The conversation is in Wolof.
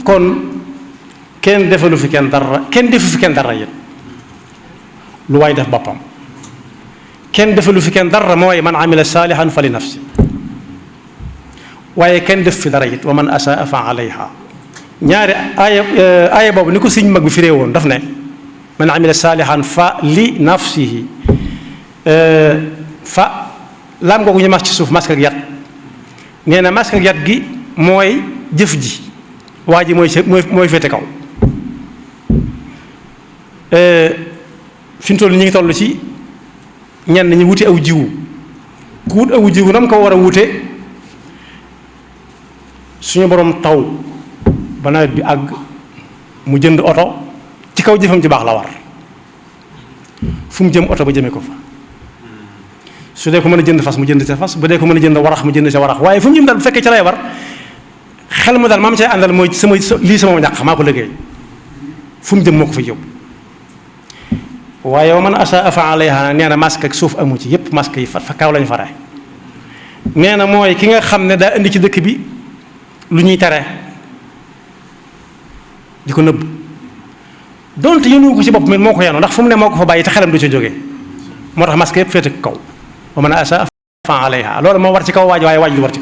kon kenn defalu fi kenn dara kenn defu fi kenn dara yit lu waay def boppam kenn defalu fi kenn dara mooy man amila saalihan fa li nafsi waaye kenn def fi dara it wa man asaa fa alayha ñaari aaya boobu ni ko sëñ mag bi firee woon daf ne man amila saalihan fa li nafsihi fa laam googu ñu mas ci suuf mask ak yat nee na mask ak yat gi mooy jëf ji waa ji mooy féete kaw fi mu toll ñu ngi toll ci ñenn ñi wuti aw jiwu ku wut aw jiwu nam ko war a wute suñu borom taw ba nawet bi àgg mu jënd oto ci kaw jëfam ci baax la war fu mu jëm oto ba jëmee ko fa su dee ko mën a jënd fas mu jënd sa fas bu dee ko mën a jënd warax mu jënd sa warax waaye fu mu jëm daal bu fekkee ca lay war xel mu daal maam cay àndal mooy lii sama ñàq maa ko liggéey fu mu jëm moo ko fa yóbbu waaye wa man asaa fa alayha nee na masque ak suuf amu ci yépp masque yi fa kaw lañu fare nee na mooy ki nga xam ne daa indi ci dëkk bi lu ñuy tere di ko nëbb donte yéenu ko ci bopp mi moo ko yenu ndax fu mu ne moo ko fa bàyyi te xelam du ca jógee moo tax masque yépp féete kaw wa man asaa fa alayha loolu moo war ci kaw waaj waaye waaj lu war ci